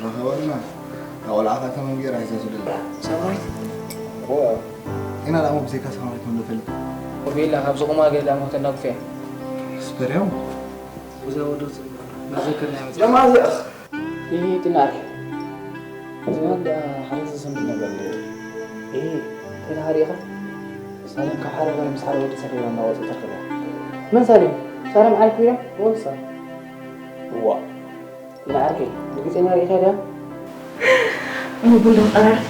ረኸበልና። ቆልዓ ከተማ ገይራ ሒዛ ትደሊ። ሰማይ? እዋ። ኢና ላሞ ብዘይካ ሰማይ ከም ንፈልጥ። ወቤላ፣ ካብ ዝቑማ ገላ ሞተና ክፍያ። ስፐርያም? ብዛ ወዶ መዘከርና ይመጽእ። ለማዚ ኣኽ። ይሄ ጥናር። ዝባን ዳ ሓደ ዘሰንድ ነገር እንደ። ይሄ ተናሃሪ ኢኻ? ሳለም ካብ ሓደ ጋር ምስ ሓደ ወዲ ሰብ ገይራ እናወጽእ ትረኽብ እያ። መን ሳሌም? ሳሌም ዓርኩ እያ? ወሳ። እዋ። ንዓርከይ፣ ርግጸኛ ርኢኻ ድያ? እሞ ቡን ዶ ቀራርብ?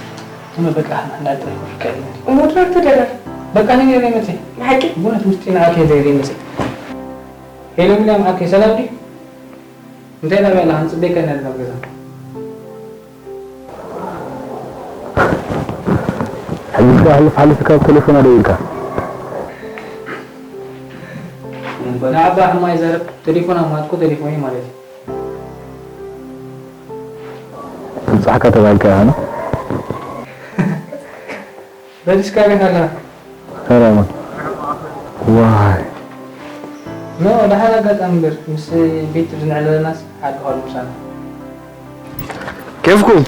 እሞ በቃ፣ ኣሕና እንዳጥረ ይፈርካ እዩ። እሞ ድራር ተደረር። በቃ፣ ንገር ይመጽእ። ብሓቂ? እሞ ትምህርቲ ንዓርከይ ዘይር ይመጽእ። ሄሎ፣ ሚልያም ዓርከይ፣ ሰላም ድዩ? እንታይ ዳብያ ኣለኻ? ንጽበየካ ኢና ኣብ ገዛ። ሕጂ እስከ ሓልፍ ሓልፍ ካብ ቴሌፎና ደው ኢልካ። ንዓባ ሕማይ ዘረብ ቴሌፎን ኣማትኩ ቴሌፎን ማለት እዩ። ትብጻሕካ ተባሂልካ ኢኻ ነው? በሊስካ ሪኻ ኣለኻ? ሰላም። ዋይ። ኖ፣ ደሓን ኣጋጣሚ እምበር፣ ምስ ቤት ዝንዕለለናስ ሓቂ ኸሉ ምሳና። ኬፍኩም?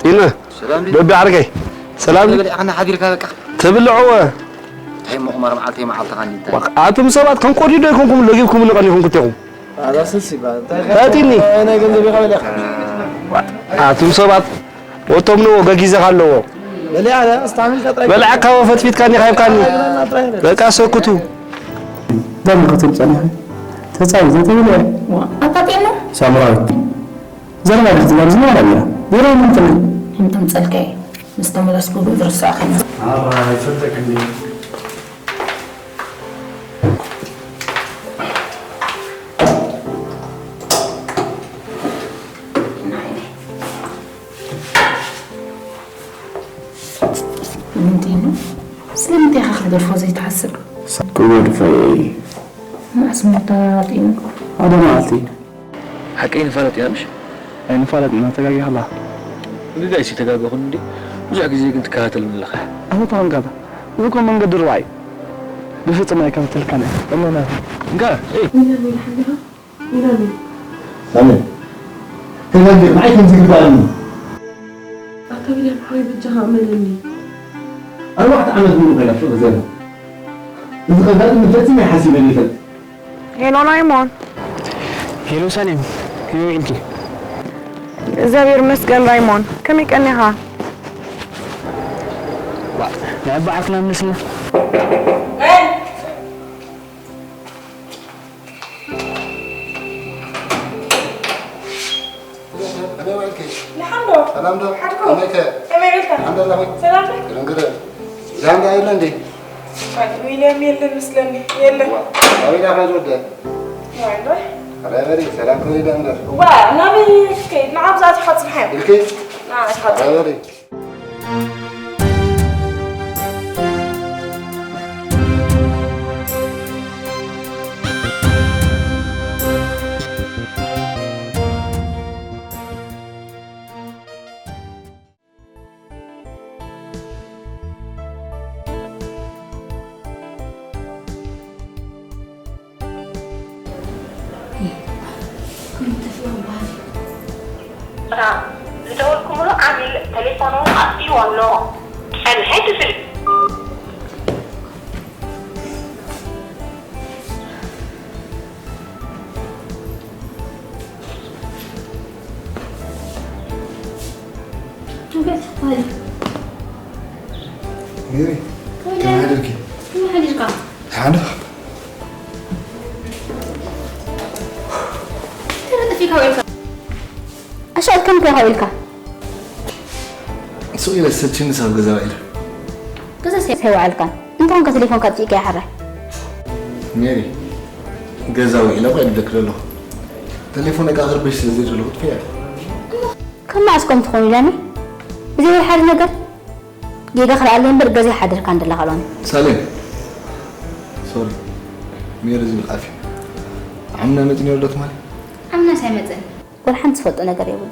ኢነ። ሰላም ድዩ? በቢ ዓርከይ። ሰላም ድዩ? በሊዕኻና ሓዲርካ በቃ። ትብልዕዎ? እንታይ እሞ ቁማር መዓልተይ መዓልትኻ እንዲታ። ኣቱም ሰባት ከም ቆዲዶ ኣይኮንኩም ለጊብኩም ንቐኒኹም ክልቴኹም። ኣዛ ስስ ይባል። እንታይ ታቲኒ? ናይ ገንዘብ ኢኻ በሊዕኻ። ኣቱም ሰባት ወቶም ንዎ ገጊዘኻ ኣለዎ። በሊዓ ኣለ፣ ኣስተዓሚልካ ጥራይ። በሊዓካ ወፈትፊትካኒ ካይብካኒ። ጥራይ። በቃ ሰክቱ። ደም ክትብል ጸኒሐ። ተጻወት፣ ዘይተበልዐ። ኣታ ጤና? ሳምራዊት። ዘረባ ክትዛረብ ዝነበረ እያ። ብሮ ምን ትብል? ከምተምጸልከ ምስ ተመለስኩ ግን ዝርስዖ ከይኑ። ኣባ፣ ኣይፈልጠክን እየ። ምንድን ነው? ስለምንታይ ኢኻ ክትገድፎ ዘይትሓስብ? ክገድፎ እየ። መዓስ እሞ ተራራጢኑ? ሓደ መዓልቲ። ሓቀይ ንፋለጥ ኢና ምሽ? ኣይንፋለጥ ኢና፣ ተጋጊኻ ኣለኻ። ንዳይሲ ተጋገኹን እንዲ ብዙሕ ግዜ ግን ትከታተልኒ ኣለኻ። ኣቶ ተኸንካታ፣ እዚ እኮ መንገዲ ሩባ እዩ። ብፍጹም ኣይከታተልካን እየ። እመና። እንካ፣ ኤይ። ሚላን ወይ ሓሊኻ? ሚላን ወይ? ሳሚ፣ ተጋጊኻ፣ ንዓይ ከምዚ ግባእኒ። ኣታ ዊልያም ሓወይ፣ በጃኻ እመነኒ። ኣርባዕተ ዓመት ሙሉ ኮይና ፍቕሪ ዘለና። እዚ ከጋጥም ፈጺመ ሓሲበ ይፈልጥ። ሄሎ ናይሞን። ሄሎ ሳሌም፣ ከመይ ውዒልኪ? እግዚኣብሔር ይመስገን ራይሞን፣ ከመይ ቀኒኻ? ዋ፣ ናይ ኣባ ዓርክና ምስልና። ከመይ ውዒልኪ? ደሓን ዶ? ሰላም ዶ? ሓድኩም? ከመይ ከ? ከመይ ውዒልካ? ደሓን ዶ ኣለኺ? ሰላም ዶ? ግርም ግርም። ዛንዳ የለ እንዴ? ኣይ፣ ዊልያም የለን መስለኒ። የለን። ዋ፣ ኣበይ ደኣ ዝወደ? ዋይ፣ እንዶ? ኣረ በሪ፣ ሰላም ክብል ይደኣ እምበር። ዋ፣ ናበይ ክትከይድ? ንዓ ኣብዛ ኣቲኻ ጽንሓዮ። ኢልኪ? ንዓ ኣቲኻ ኣረ በሪ። ዝደወልኩምሉ ዓሚል ቴሌፎኑ ኣጥፊእዎ ኣሎ። ጸንሐ ክፍል። ሜሪ፣ ከመይ ሓዲርኪ? ከመይ ሓዲርካ? ደሓን ዶ? እንታይ ጠፊእካ ውዒልካ? ኣሻ ከም ከ ውዒልካ? ሱቕ ኢለ ሰልችኒ ሳብ ገዛ ውዒለ። ገዛ ሰ-፣ ሰይወዓልካ? እንተኾንካ ቴሌፎንካ ኣጥፊእካ ይሓራይ። ሜሪ፣ ገዛ ውዒለ እኳ ኢለ ዘለኹ። ቴሌፎን እቃ ክርበሽ ስለ ዘይደለኹ ጥፊኣ። ካብ መዓስ ኮም ትኾኑ ኢላኒ? ብዘይ ሓደ ነገር? ጌጋ ክልኣለይ እምበር ገዛ ሓደርካ እንደላ ካልኦን። ሳሌም፣ ሶሪ። ሜሪ ዝብል ኣፍ እዩ። ዓምና መፂ ነይሩ ዶ ትማሊ? ዓምናስ ኣይመፅን። ወላ ሓንቲ ዝፈልጦ ነገር የብሉ።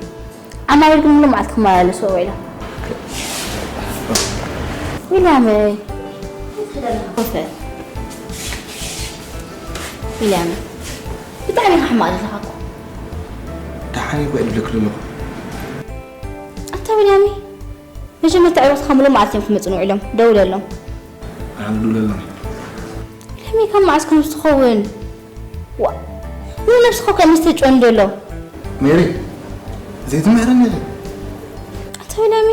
ዓማዊል ግን ሙሉ መዓልቲ ክመላለሱ ውዒሎም። ዊልያመይ። ኮፈ። ዊልያም፣ ብጣዕሚ ኢኻ ሕማቕ ዘለኻ እኮ። ደሓን እኮ እየ ዝብለኪ ዘለኹ። ኣታ ዊልያም፣ መጀመርታ ዕረፍትኻ ምሉእ መዓልቲ እዮም ክመጽኡ ውዒሎም። ደውለሎም። ኣነ ክድውለሎም እየ። ዊልያም፣ ካብ መዓስ ከምዚ ትኸውን? ዋ፣ ምን ነብስኻ ከም ምስተጭወን ዘሎ። ሜሪ፣ ዘይትምሕረኒ ኢኺ። ኣታ ዊልያም፣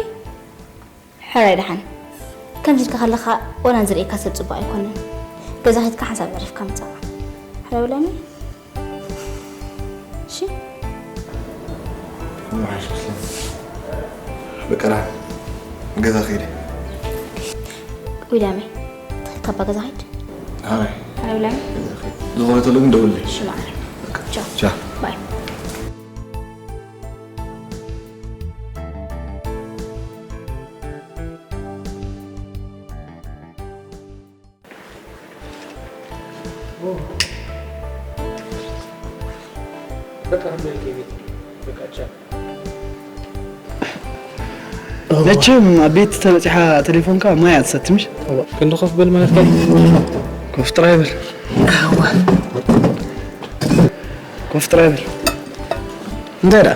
ሕራይ ደሓን። ከምዚ ኢልካ ከለኻ ዋላ ንዝርእየካ ሰብ ጽቡቕ ኣይኮነን። ገዛ ኸድካ ሓንሳብ ዕሪፍካ ምጻእ። ሕራይ ዊልያም። እሺ። ይወሓሽ መስለኒ። በቃ ደሓን ገዛ ከይደ። ዊልያም፣ ትኽእል ካባ ገዛ ኸይድ። ኣይ፣ ሕራይ ዊልያም። ገዛ ከይደ። ዝኾነ ተሎ ግን ደውልለይ። እሺ፣ ማዕረ። ቻው። ቻው። ባይ። መቸም ኣብ ቤት ተበፂሓ ቴሌፎንካ ማይ ኣትሰትምሽ? ክንዲ ኮፍ በል ማለት ከ? ኮፍ ጥራይ በል። ኮፍ ጥራይ በል። እንታይ ደኣ?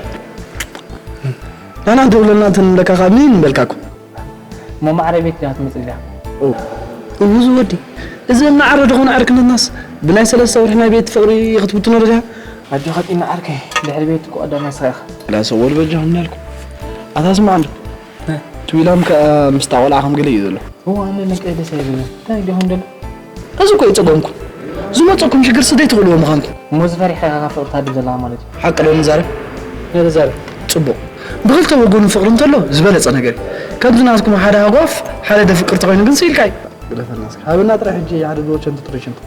ናና ደውለልና እንትን ንብለካ ካብ ምን ንበልካ እኮ። እሞ ማዕረ ቤት ዲኻ ትመፅእ እዚኣ? እውዚ ወዲ፣ እዚ እናዓረ ዝኾነ ዕርክነትናስ ብናይ ሰለስተ ወርሒ ናይ ቤት ፍቕሪ ክትብትኖ ዶ ዲኻ? ኣጆኻ ጢና ዓርከይ፣ ድሕሪ ቤት እኮ ቀዳማይ ንስኻ ኢኻ። ላሰ ወድ በጃኹም እንዳልኩ ኣታ ስማዕ እንዶ ትዊላም ከኣ ምስታ ቆልዓ ከም ገለ እዩ ዘሎ። እዋ ኣነ ነቀይ ደስ ኣይብልን። እንታይ ዲኹም ደሎ? እዚ እኮ እዩ ጸገምኩም። ዝመጸኩም ሽግር ስደይ ትኽእልዎ ምዃንኩም። እሞ እዚ ፈሪሕካ ኢኻ ካብ ፍቕሪ ትሃድም ዘለኻ ማለት እዩ። ሓቂ ዶ ንዛረብ? ናይ ተዛረብ። ጽቡቕ። ብኽልተ ወገኑ ፍቕሪ እንተሎ ዝበለጸ ነገር እዩ። ከምዚ ናትኩም ሓደ ሃጓፍ ሓደ ደፍቅር ተኾይኑ ግን ስኢልካ እዩ። ግደፈና እስኪ። ሃበና ጥራይ ሕጂ ሓደ ዶቸንት ትሪሽንት።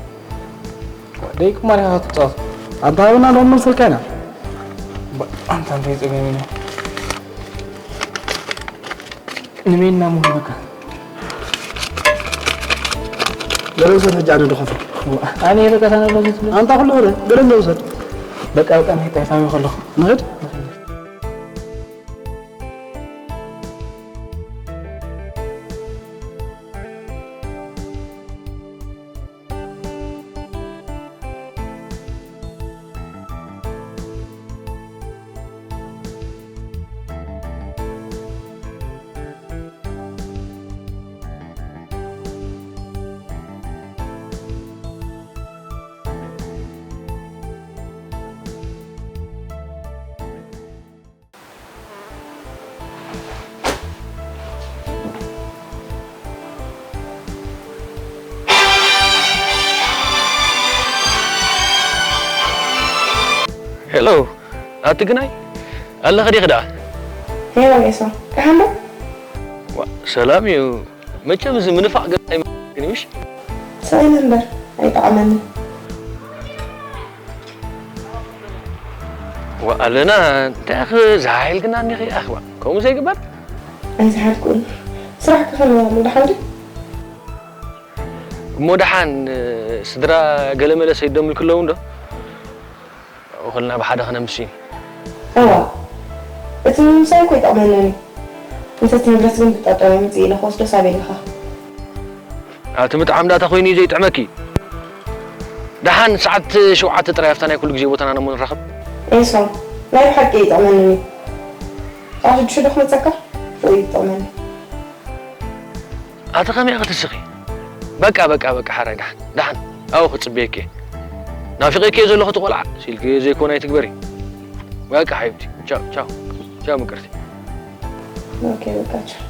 ደይ ቁማር ኢኻ ክትጻወት። ኣንታ ሃበና ዶ ንመልሰልካ ኢና። ኣንታ እንታይ ጸገም ኢና። ንሜና ሙሉ በቃ። ገለ ውሰድ ሕጂ ኣነ ዶ ከፍል። ኣነ በቃ ታነሎ ዝትብል። ኣንታ ኩሉ ወረ ገለ እንደ ውሰድ። በቃ በቃ ናይ ጣይፋ ከለኹ። ንኸድ። ሄሎ፣ ኣቲ ግናይ ኣለኸ ዲኺ ደኣ? ሄሎ ኤሶ፣ ደሓን ዶ? ዋ፣ ሰላም እዩ። መቸም እዚ ምንፋቕ ገጽ ኣይመልክን እዩ፣ ምሽ? ስቕ ኢለ እምበር ኣይጠዓመንን። ዋ፣ ኣለና፣ እንታይ ኢኺ ዝሓይልክና እኒኺ? ኣኽ፣ ዋ፣ ከምኡ ዘይግበር። ኣይዝሓልኩን። ስራሕ ከ ከመይ ኣሎ? ደሓን ድዩ? እሞ ደሓን፣ ስድራ ገለመለ ሰይዶም ኢልክለዉ እንዶ? ኩልና ብሓደ ክነምሲ። እዋ፣ እቲ ምምሳይ እኮ ይጠቕመኒ እዩ። እንተ እቲ ንብረት ግን ብጣጦ መምፅእ ኢለ ክወስዶ ሳብ የለኻ። ኣቲ ምጥዓም ዳታ ኮይኑ እዩ ዘይጥዕመኪ። ደሓን ሰዓት ሸውዓተ ጥራይ ኣብታ ናይ ኩሉ ግዜ ቦታና ነሞ ንራኸብ። ኤሶ፣ ናይ ብሓቂ ይጠቕመኒ እዩ። ሰዓት ሽዱሽተ ዶ ክመፀካ? ወይ ይጠቕመኒ። ኣቲ ከመይ ክትስኺ? በቃ በቃ በቃ፣ ሓራይ ደሓን ደሓን ኣብኡ ክጽበየኪ እየ። ናፊቐኪ እየ ዘለኹ እቲ ቆልዓ፣ ሲልኪ ዘይኮነ ኣይትግበሪ። በቃ ሓቢብቲ፣ ቻው ቻው ቻው ምቅርቲ። ኦኬ በቃ ቻው።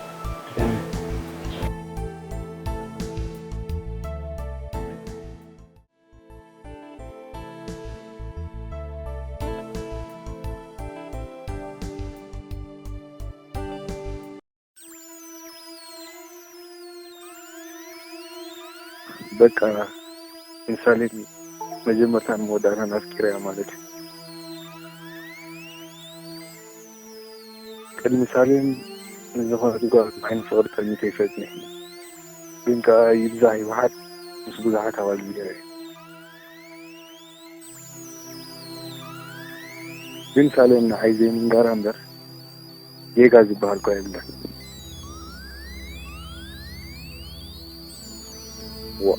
በቃ ንሳሌም መጀመርታን መወዳእታን ኣፍቂረያ ማለት እዩ። ቅድሚ ሳሌም ንዝኾነት ጓል ዓይኒ ፍቕሪ ጠልሚተ ይፈልጥኒ። ግን ከኣ ይብዛሕ ይውሓድ ምስ ብዙሓት ኣዋልድ ገይረ እየ። ግን ሳሌም ንዓይ ዘይምንጋራ እምበር ጌጋ ዝበሃል እኳ የብላን። ዋ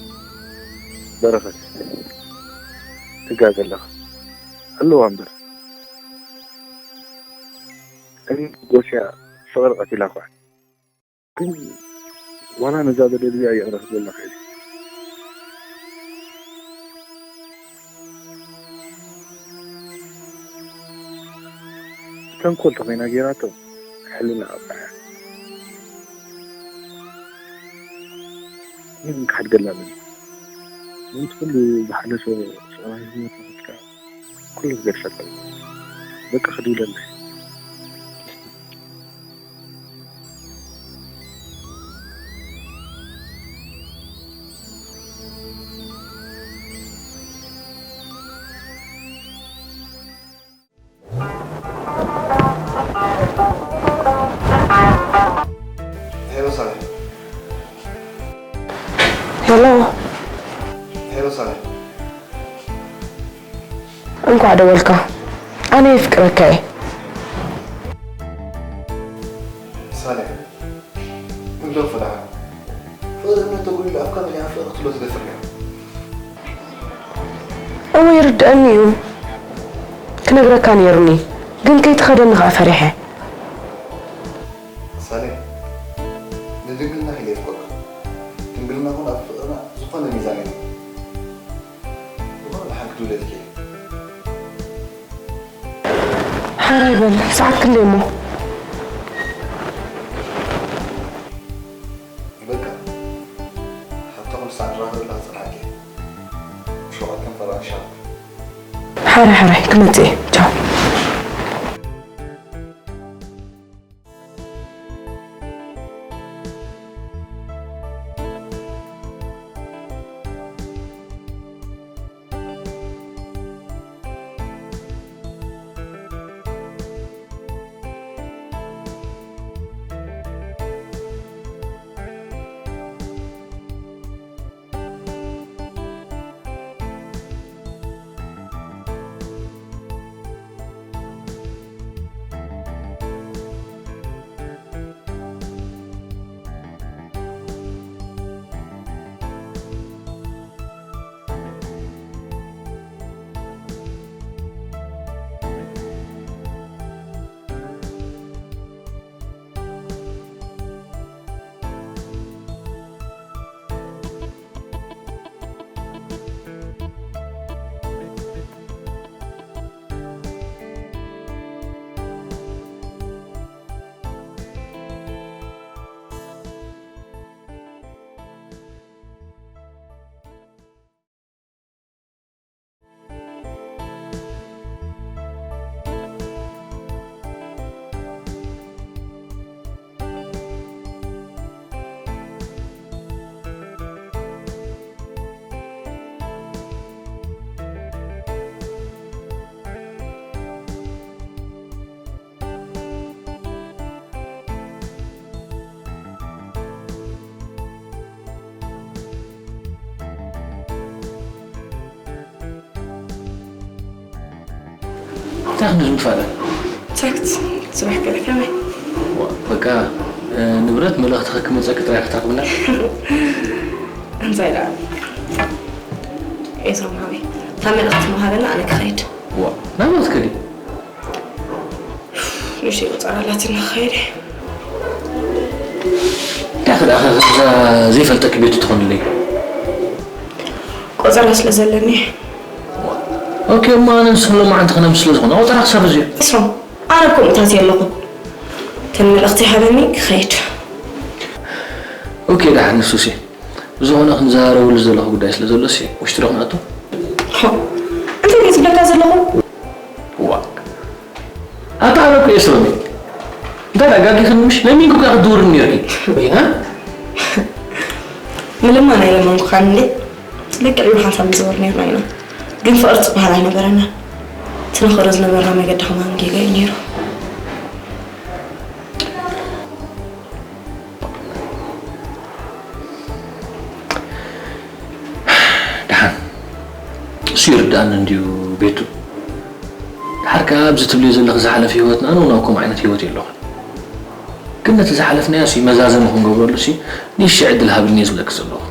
በረኸት ትጋገ ኣለኻ። ኣለዋ እምበር። እኔ ጎስያ ፍቕሪ ቀቲላ እኳ። ግን ዋላ ነዛ በደል እዚኣ ይቕረ ክትብለካ እየ። ተንኮል ተኾይና ጌራቶ ሕልና ኣብቃ እያ። ግን ክሓድገላ ኣለኒ። ምእንቲ ኩሉ ዝሓለፈ ፍቕራዊ ህይወት ንኽትካ ኩሉ ክገድፈካ እዩ። በቃ ክድውለላ እየ። ሄሎ ሳሌ። ሄሎ። ሄሎ ሳሌ። እንኳዕ ደወልካ። ኣነ የፍቅረካ እየ። ሳሌ፣ እንዶ ፍርሃ። ፍቕሪ እምነት ተጎዲሉ ኣብ ካመል እያ ፍቕሪ ክትብሎ ትደፍር እያ። እወ፣ ይርድኣኒ እዩ። ክነግረካ ነይሩኒ፣ ግን ከይትኸደኒ ኸዓ ፈሪሐ። ሳሌ፣ ንድንግልና ኢለ የፍቅረካ። ድንግልና ኹን ኣብ ፍቕርና ዝኾነ ሚዛን የብሉን። ዝኾነ ደሓን ክትውለድ ይኽእል። ሓራይ በል፣ ሰዓት ክንደይ እሞ? በቃ፣ ሃብታ ኩሉ ሰዓት ንራኸበላ ክጸንሓካ እየ። ሸውዓተ ከም ፈራን ሻርፕ። ሓራይ፣ ሓራይ፣ ክመጽእ እየ። ቻው። እንታይ ክንዲ ዝምፋለ? ትራክት ጽባሕ ገለ ከመይ? ዋ፣ በቃ፣ እ፣ ንብረት መልእኽቲ ከክመጸኪ ጥራይ ክትረኽብና። እንታይ ደኣ? ኤፍረም ሓወይ፣ እታ መልእኽቲ ምሃበና ኣነ ክኸይድ። ዋ፣ ናበይ ክትከዲ? ንእሽተይ ቆጸራ ኣላትኒ ክኸይድ እየ። እንታይ ክደኣ ከ እዛ ዘይፈልጠኪ ቤቱ ትኾንለይ? ቆጸራ ስለ ዘለኒ። ኦኬ፣ እሞ ኣነ ንስኺ ሎማዓንቲ ክነምስ ስለ ዝኾነ ቆጸራ ክሰርዝ እየ። ኤፍረም፣ ኣነ እኮ ምእታትየ ኣለኹ። እተን መልእኽቲ ሃበኒ ክኸይድ። ኦኬ፣ ደሓን ንሱሲ። ብዝኾነ ክንዘራረበሉ ዝደለኹ ጉዳይ ስለ ዘሎ ሲ ውሽጢ ዶ ክንኣቱ? ሆ፣ እንታይ ድየ ዝብለካ ዘለኹ? ዋ። ኣታ ኣነ እኮ እየ ሰሎሜ። እንታይ ደኣ ኣጋጊኽኒ ምሽ? ለሚንኩ እኮ ክትድውርኒ ነይርኪ። ወይ፣ እ? ምልማን ኣይለመንኩኻን እንዴ? ልክዕ እዩ፣ ሓንሳብ ንዘወር ነይርና ኢና። ግን ፍቕሪ ዝበሃል ኣይነበረናን። እቲ ንኽእሎ ዝነበርና መገዲ ከማን ጌጋ እዩ ነይሩ። ደሓን እሱ ይርድኣኒ እንድዩ ቤቱ። ደሓር ከኣ ኣብዚ ትብልዮ ዘለኺ ዝሓለፈ ህይወትና ኣነ እውን ኣብ ከምኡ ዓይነት ህይወት እየ ኣለኹ። ግን ነቲ ዝሓለፍናዮ ሲ መዛዘሚ ክንገብረሉ ሲ ንእሽተይ ዕድል ሃብኒ እየ ዝብለኪ ዘለኹ።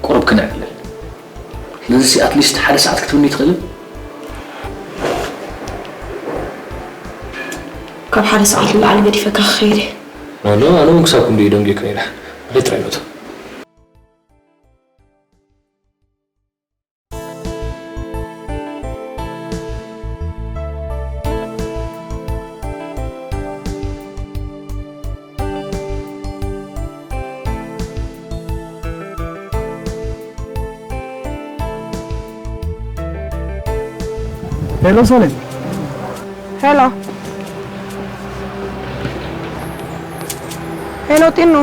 ቁሩብ ክነዕልል። ስለዚ ሲ ኣትሊስት ሓደ ሰዓት ክትብኒ ትኽእልን? ካብ ሓደ ሰዓት ንላዕሊ ገዲፈካ ክኸይድ እየ። ኖ፣ ኖ፣ ኣነ እውን ክሳብ ክንድኡ ደንጊየካ ኢለ። ብኸይ ጥራይ ነቶ። ሄሎ፣ ሰሌ። ሄሎ። ሄሎ፣ ጢኑ።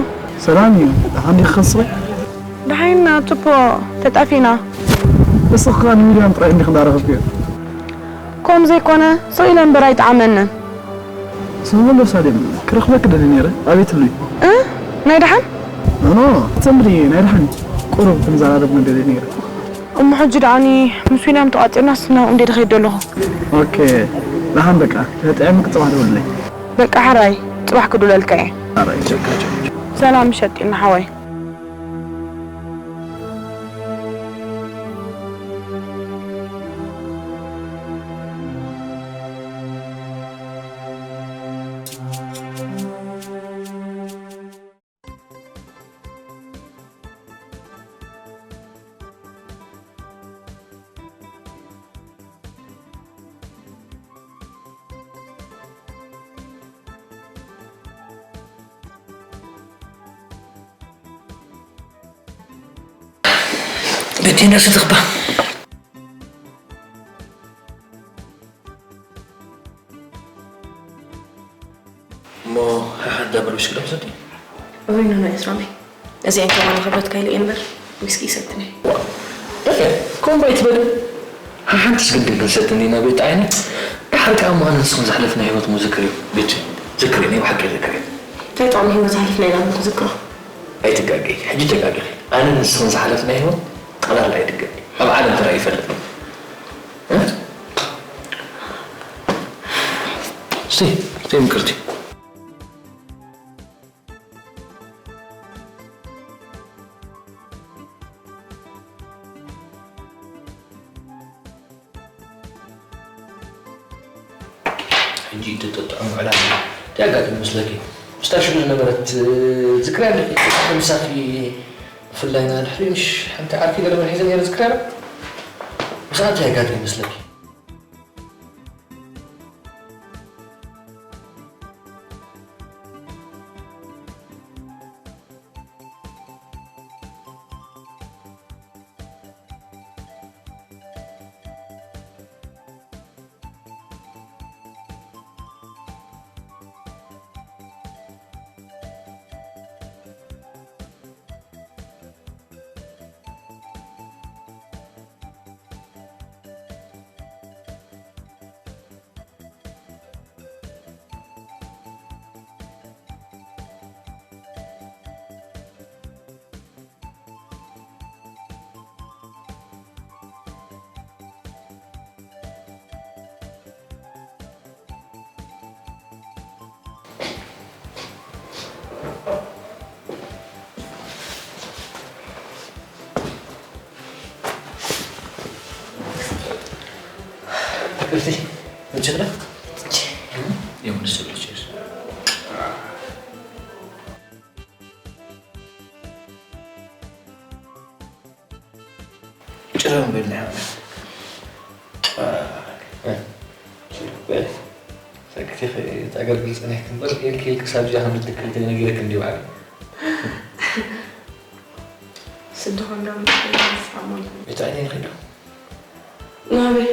ሰላም እዩ። ደሓን ዲኺ ከስሪ? ደሓን ኢና፣ ጽቡቕ። ተጣፊና። ንስኺ ከኣ ንዊልያም ጥራይ እንዲኺ እንዳረኸብክዮ? ከምኡ ዘይኮነ፣ ስቕ ኢለ እምበር ኣይጠዓመንን። ስምዒ ኣሎ ሳሌም፣ ክረኽበኪ ደልየ ነይረ። ኣበይ ትህልዊ? እ? ናይ ደሓን? ኖ፣ ኖ፣ ትሰምዒ፣ ናይ ደሓን ቁሩብ ክንዘራረብ ደልየ ነይረ። እሞ ሕጂ ደኣኒ ምስ ዊልያም ተቋጺርናስ ናብኡ እንድየ ዝኸይድ ዘለኹ። ኦኬ፣ ደሓን በቃ፣ ተጠቒምኪ ጽባሕ ደውልለይ። በቃ ሕራይ፣ ጽባሕ ክድውለልካ እየ። ሕራይ፣ ቸካ፣ ቸካ። ሰላም ምሸት ጢና ሓወይ። በቲ ነሱ ትኽባ። እሞ ሓሓ እንዳበሉ ሽግሮም ሰዲ? እወይ፣ ኖ፣ ኖ፣ ኤፍራመይ። እዚኣን ከማን ክብረትካ ኢለ እየ እምበር፣ ዊስኪ ይሰትን እየ። ዋ፣ በቃ፣ ከምኡ ኣይትበል። ሓሓ ሓንቲ ሽግር ግን ክንሰትን ኢና ቤት ዓይነ። ድሓር ከኣ እሞ ኣነ ንስኹም ዝሓለፍና ህይወት እሞ ዝክርዮ። ቤት ዝክርዮ፣ ናይ ብሓቂ ዝክርዮ። እንታይ ጥቕሚ ህይወት ዝሓለፍና ኢና እሞ ክዝክሮ? ኣይትጋገይ፣ ሕጂ ተጋጊኺ። ኣነ ንስኹም ዝሓለፍና ህይወት ጠቕላላ ኣይድገም። ኣብ ዓለም ተራእዩ ይፈልጥ። እ? እስቲ፣ እስቲ ምቅርቲ። ሕጂ እትጥጥዖም ዕላል እንታይ ኣጋጢሙ መስለኪ? ምስታ ሽሉ ዝነበረት ዝክሪ ኣለኪ? ምሳኺ ብፍላይ ንድሕሪ ምሽ ሓንቲ ዓርኪ ገለ መርሒዘ ነይረ ዝክሪ ኣሎ? ምስኣ እንታይ ኣጋጢሙ መስለኪ? ይቅርቲ፣ ምችላ? የምንስሉ ችስ። ጭረም በልና ይሆናል። እ፣ እ፣ ሰክቲ ተገልግል ጸኒሕክ እምበር፣ ኢልክ ኢልክ ሳብ እዚኣ ከም ዝትክል ተነጊረክ እንዲ ባዕሉ። ስድኾ እንዳብሉ ስሓሞን። ቤት ዓይነ ይኸዶ። ናበይ?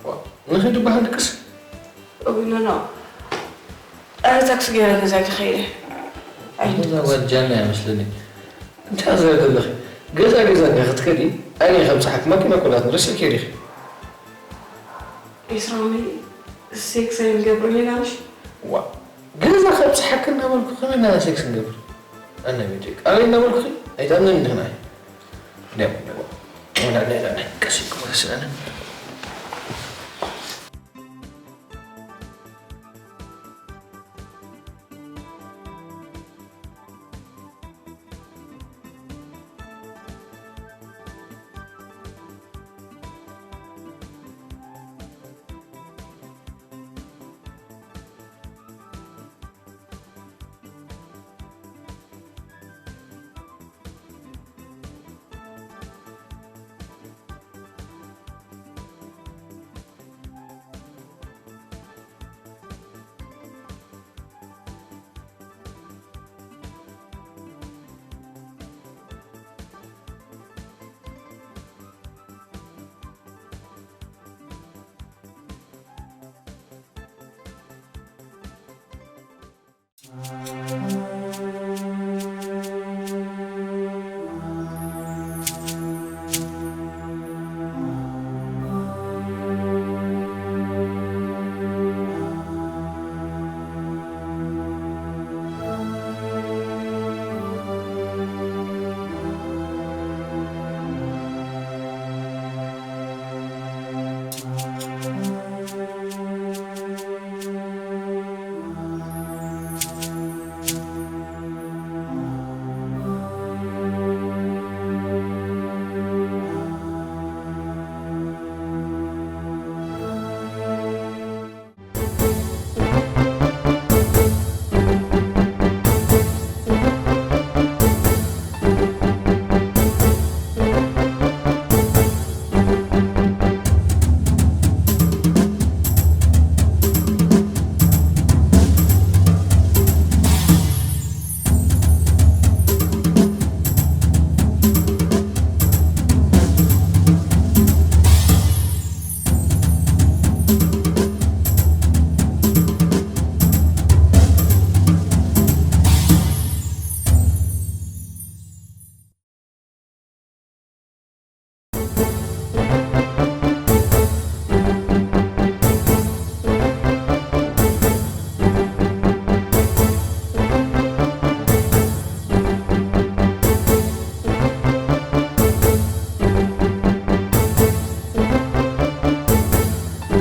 ዋ፣ ንኸይድ በሃል ድቅስ? እውይ፣ ኖ፣ ኖ። ኣረ፣ ታክሲ ገይረ ገዛይ ክኸይድ እየ። ኣይ፣ እዛ ጓል ጃና እያ መስለኒ። እንታይ ትዛረቢ ዘለኺ? ገዛ ገዛ እንዲያ ክትከዲ፣ ኣነ እየ ከብጽሓኪ፣ ማኪና እኮ ናትና፣ ረሲዕክዮ ዲኺ? ኤስራሚ፣ ሴክስ ኣይንገብርን ኢና፣ ምሽ? ዋ፣ ገዛ ከብጽሓኪ እናበልኩ ከመይ ኢና ሴክስ ንገብር? ኣነ ቤተይ፣ ኣበይ እናበልኩኺ? ኣይትኣምነኒ ዲኺ ንዓይ? لا، لا، لا، لا، كسيك مثلًا.